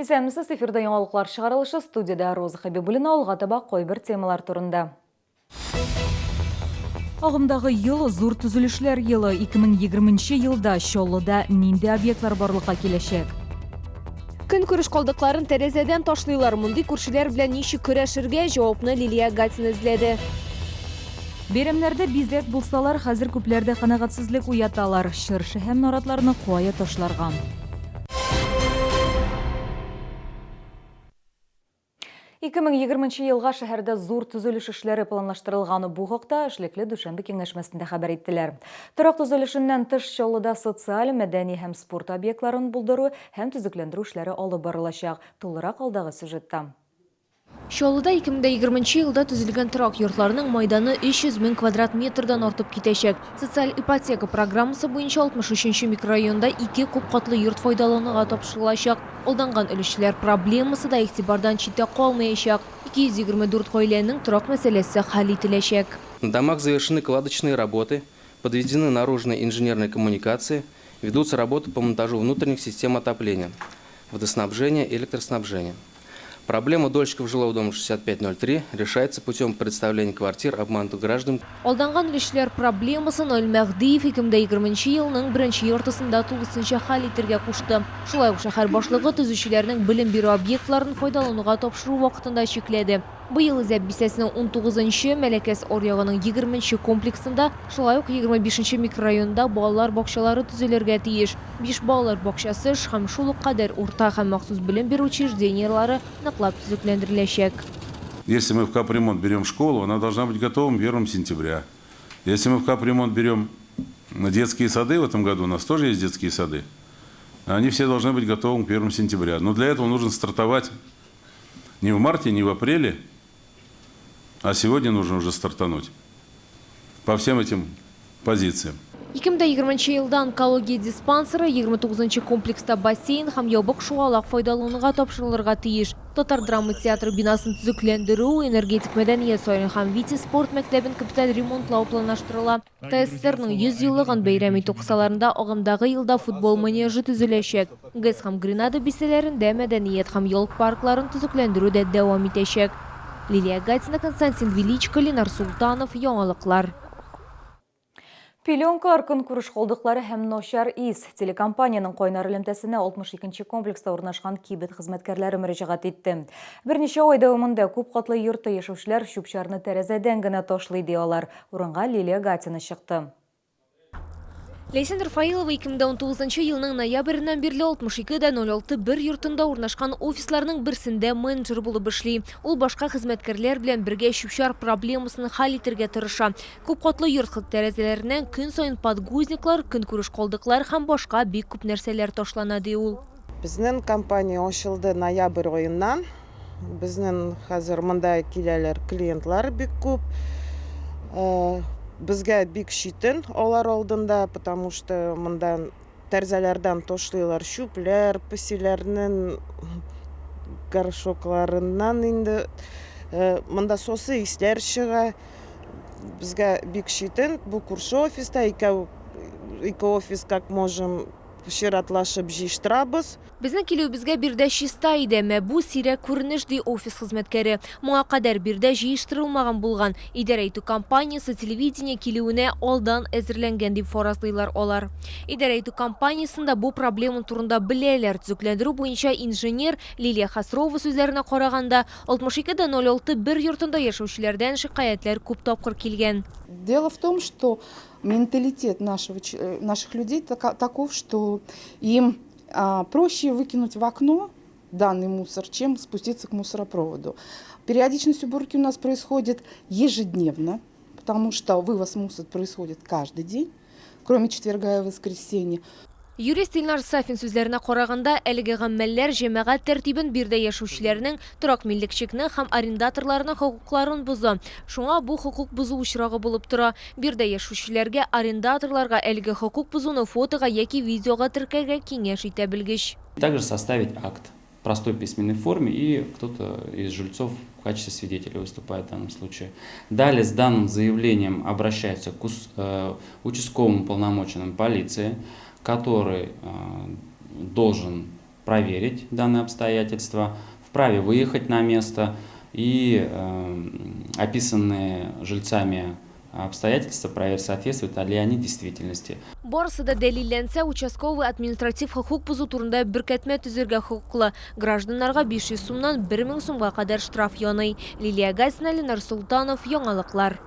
Исәнмесез, эфирда яңалыклар чыгарылышы, студиядә Роза Хәбибуллина, алга таба кайбер темалар турында. Агымдагы ел зур төзелешләр елы. 2020 елда Чаллыда нинди объектлар барлыкка киләчәк? Көнкүреш калдыкларын тәрәзәдән ташлыйлар. Мондый күршеләр белән ничек көрәшергә? Җавапны Лилия Гатина эзләде. Бәйрәмнәрдә бизәк булсалар, хәзер күпләрдә канәгатьсезлек уяталар. Чыршы һәм наратларны кая ташларга? 2020 елга шәһәрдә зур төзелеш эшләре планлаштырылган. Бу хакта эшлекле дүшәмбе киңәшмәсендә хәбәр иттеләр. Торак төзелешеннән тыш Чаллыда социаль, мәдәни һәм спорт объектларын булдыру һәм төзекләндерү эшләре алып барылачак. Тулырак алдагы сюжетта. Чаллыда 2020 елда төзелгән торак йортларның майданы 300 мең квадрат метрдан артып китәчәк. Социаль ипотека программасы буенча 63 нче микрорайонда ике күпкатлы йорт файдалануга тапшырылачак. Алданган өлешчеләр проблемасы да игътибардан читтә калмаячак. 224 гаиләнең торак мәсьәләсе хәл ителәчәк. На домах завершены кладочные работы, подведены наружные инженерные коммуникации, ведутся работы по монтажу внутренних систем отопления, водоснабжения и электроснабжения. Проблема дольщиков жилого дома 6503 решается путем предоставления квартир обманутых граждан. Алданган өлешчеләр проблемасын Наил Мәһдиев 2020 елның беренче яртысында тулысынча хәл итергә кушты. Шулай ук шәһәр башлыгы төзүчеләрнең белем бирү объектларын файдалануга тапшыру вакытын да чикләде. Быел Үзәк бистәсенең унтугызынчы, Мәләкәс аръягының егерменче комплексында, шулай ук 25 нче микрорайонда балалар бакчалары төзелергә тиеш. Биш балалар бакчасы һәм шул ук кадәр урта һәм махсус белем бирү учреждениеләре ныклап төзекләндереләчәк. Если мы в капремонт берем школу, она должна быть готова 1 сентября. Если мы в капремонт берем детские сады, в этом году у нас тоже есть детские сады, они все должны быть готовы к 1 сентября. Но для этого нужно стартовать не в марте, не в апреле, а сегодня нужно уже стартануть по всем этим позициям. 2020 елда онкология диспансеры, 29 комплекста бассейн һәм ябык шугалак файдалануга тапшырылырга тиеш. Татар драма театры бинасын төзекләндерү, энергетик мәдәният сараен һәм Витязь спорт мәктәбен капиталь ремонтлау планлаштырыла. ТССРның 100 еллыгын бәйрәм итү кысаларында агымдагы елда футбол манежы төзеләчәк. ГЭС һәм Гренада бистәләрендә мәдәният һәм ял паркларын төзекләндерү дә дәвам итәчәк. Лилия Гатина, Константин Величко, Ленар Солтанов, Яңалыклар. Пеленкалар, көнкүреш калдыклары һәм начар ис. Телекомпаниянең кайнар элемтәсенә 62 нче комплекста урнашкан кибет хезмәткәрләре мөрәҗәгать итте. Берничә ай дәвамында күп катлы йортта яшәүчеләр чүп-чарны тәрәзәдән генә ташлый, ди алар. Урынга Лилия Гатина чыкты. Ләйсән Рафаилова 2019 елның ноябреннән бирле 62 дә 06 бер йортында урнашкан офисларның берсендә менеджер булып эшли. Ул башка хезмәткәрләр белән бергә чүп-чар проблемасын хәл итәргә тырыша. Күпкатлы йорт тәрәзәләреннән көн саен подгузниклар, көнкүреш калдыклар һәм башка бик күп нәрсәләр ташлана, ди ул. Безнең компания ачылды ноябрь аеннан. Безнең хәзер монда киләләр клиентлар бик күп. Безгә бик читен алар алдында, потому что монда тәрзәләрдән ташлыйлар чүпләр, песиләрнең горшокларыннан инде. Монда сосы исләр чыга. Безгә бик читен. Бу күрше офиста икәү, ике офис как можем чиратлашып җыештырабыз. Безнең килүебезгә биредә чиста иде, әмма бу сирәк күренеш, ди офис хезмәткәре. Моңа кадәр биредә җыештырылмаган булган. Идарә итү компаниясе телевидение килүенә алдан әзерләнгән, дип фаразлыйлар алар. Идарә итү компаниясендә бу проблема турында беләләр. Төзекләндерү буенча инженер Лилия Хасрова сүзләренә караганда, 62 дә 06 бер йортында яшәүчеләрдән шикаятьләр күп тапкыр килгән. Дело в том, что менталитет нашего, наших людей таков, что им проще выкинуть в окно данный мусор, чем спуститься к мусоропроводу. Периодичность уборки у нас происходит ежедневно, потому что вывоз мусора происходит каждый день, кроме четверга и воскресенья. Юрист Илнар Сафин сүзләренә караганда, әлеге гамәлләр җәмәгать тәртибен, биредә яшәүчеләрнең, торак милекчекнең һәм арендаторларның хокукларын боза. Шуңа бу хокук бозу очрагы булып тора. Биредә яшәүчеләргә, арендаторларга әлеге хокук бозуны фотога яки видеога теркәргә киңәш итә белгеч. Также составить акт в простой письменной форме, и кто-то из жильцов в качестве свидетеля выступает в данном случае. Далее с данным заявлением обращаются к участковому уполномоченному полиции, который должен проверить данные обстоятельства, вправе выехать на место и описанные жильцами обстоятельства проверить, соответствуют ли они действительности. Барысы да дәлилләнсә, участковый административ хокук бозу турында беркетмә төзергә хокуклы. Гражданнарга 500 сумнан 1000 сумга кадәр штраф яный. Лилия Газина, Ленар Султанов, Яңалыклар.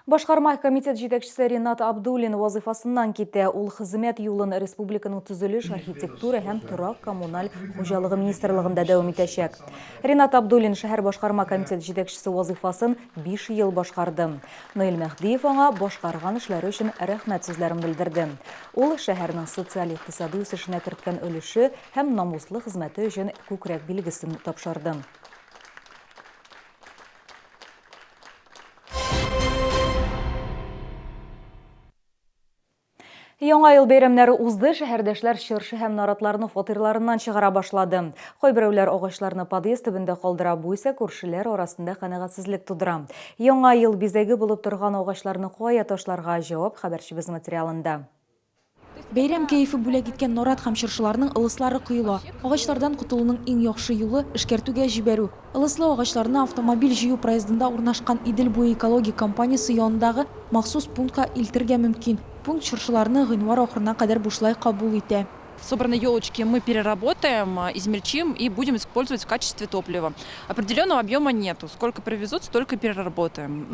Башкарма комитет җитәкчесе Ринат Абдуллин вазифасыннан китә. Ул хезмәт юлын республиканың төзелеш, архитектура һәм торак коммуналь хуҗалыгы министрлыгында дәвам итәчәк. Ринат Абдуллин шәһәр башкарма комитет җитәкчесе вазифасын 5 ел башкарды. Наил Мәһдиев аңа башкарган эшләре өчен рәхмәт сүзләрен белдерде. Ул шәһәрнең социаль-икътисади үсешенә керткән өлеше һәм намуслы хезмәте өчен күкрәк билгесен тапшырды. Яңа ел бәйрәмнәре узды, шәһәрдәшләр чыршы һәм наратларны фатирларыннан чыгара башлады. Кайберәүләр агачларны подъезд төбендә калдыра, бу исә күршеләр арасында канәгатьсезлек тудыра. Яңа ел бизәге булып торган агачларны кая ташларга? Җавап хәбәрчебез материалында. Бәйрәм кәефе бүләк иткән нарат һәм чыршыларның ылыслары коела. Агачлардан котылуның иң яхшы юлы эшкәртүгә җибәрү. Ылыслы агачларны автомобиль җыю проездында урнашкан Идел буе экологик компаниясе янындагы махсус пунктка илтергә мөмкин. Пункт чыршыларны гыйнвар ахырына кадәр бушлай кабул итә. Собранные елочки мы переработаем, измельчим и будем использовать в качестве топлива. Определенного объема нету. Сколько привезут, столько переработаем.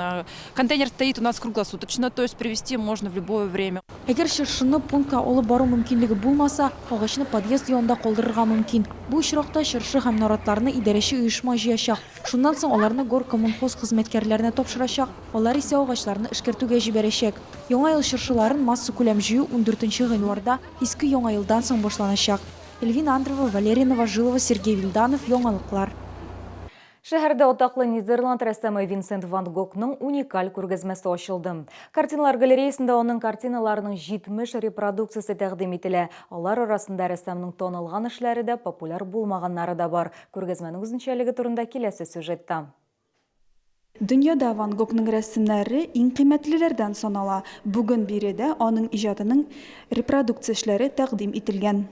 Контейнер стоит у нас круглосуточно, то есть привезти можно в любое время. Әгәр чыршыны пунктка алып бару мөмкинлеге булмаса, агачны подъезд янында калдырырга мөмкин. Бу очракта чыршы һәм наратларны идарәче оешма җыячак. Шуннан соң аларны горкоммунхоз хезмәткәрләренә тапшырачак, алар исә агачларны эшкәртүгә җибәрәчәк. Яңа ел чыршыларын массакүләм җыю 14 гыйнварда иске яңа елдан соң башланачак. Эльвина Андреева, Валерия Новожилова, Сергей Вильданов, Яңалыклар. Шәһәрдә атаклы Нидерланд рәссамы Винсент ван Гогның уникаль күргәзмәсе ачылды. Картиналар галереясында аның картиналарының 70 репродукциясе тәкъдим ителә. Алар арасында рәссамның танылган эшләре дә, популяр булмаганнары да бар. Күргәзмәнең үзенчәлеге турында киләсе сюжетта. Дөньяда Ван Гогның рәсемнәре иң кыйммәтлеләрдән санала. Бүген биредә аның иҗатының репродукция эшләре тәкъдим ителгән.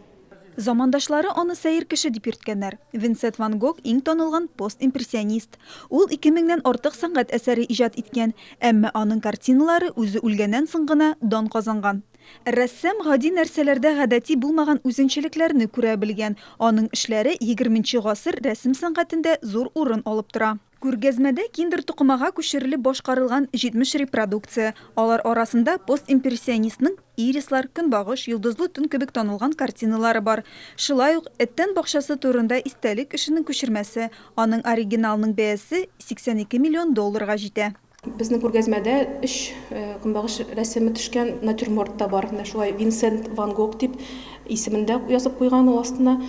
Замандашлары аны сәер кеше дип йөрткәннәр. Винсент Ван Гог иң танылган постимпрессионист. Ул 2000-нән артык сәнгать әсәре иҗат иткән, әмма аның картиналары үзе үлгәннән соң гына дан казанган. Рәссам гади нәрсәләрдә гадәти булмаган үзенчәлекләрне күрә белгән. Аның эшләре 20 гасыр рәсем сәнгатендә зур урын алып тора. Күргәзмәдә киндер тукымага күчерелеп башкарылган 70 репродукция. Алар арасында постимпрессионистның Ирислар, Көнбагыш, Йолдызлы төн кебек танылган картиналары бар. Шулай ук Эттен бакчасы турында истәлек эшенең күчермәсе. Аның оригиналының бәясе 82 миллион долларга җитә. Безнең күргәзмәдә 3 көнбагыш рәсеме төшкән натюрморт та бар. Менә шулай Винсент ван Гог дип исемен дә язып куйган ул астына.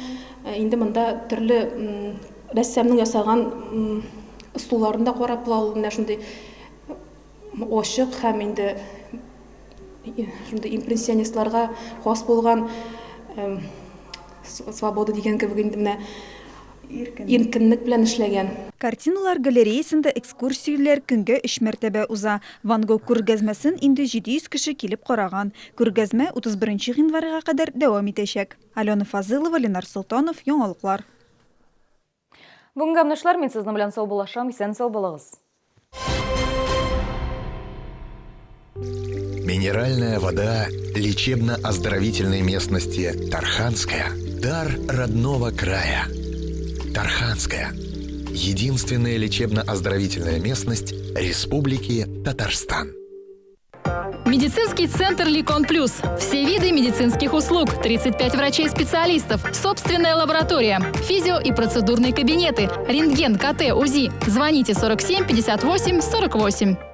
Инде монда төрле рәссамның ясаган ысулларын да карап була. Ул менә шундый ачык һәм инде шундый импрессионистларга хас булган свобода дигән кебек инде менә иркенлек белән эшләгән. Картиналар галереясында экскурсияләр көнгә 3 мәртәбә уза. Ван Гог күргәзмәсен инде 700 кеше килеп караган. Күргәзмә 31 гыйнварга кадәр дәвам итәчәк. Алена Фазылова, Ленар Солтанов, Яңалыклар. Бүгенге әмнешләр, мин сезнең белән саубуллашам, исән сау булыгыз. Минеральная вода лечебно-оздоровительной местности Тарханская – дар родного края. Тарханская – единственная лечебно-оздоровительная местность Республики Татарстан. Медицинский центр «Ликон Плюс». Все виды медицинских услуг, 35 врачей-специалистов, собственная лаборатория, физио- и процедурные кабинеты, рентген, КТ, УЗИ. Звоните 47 58 48.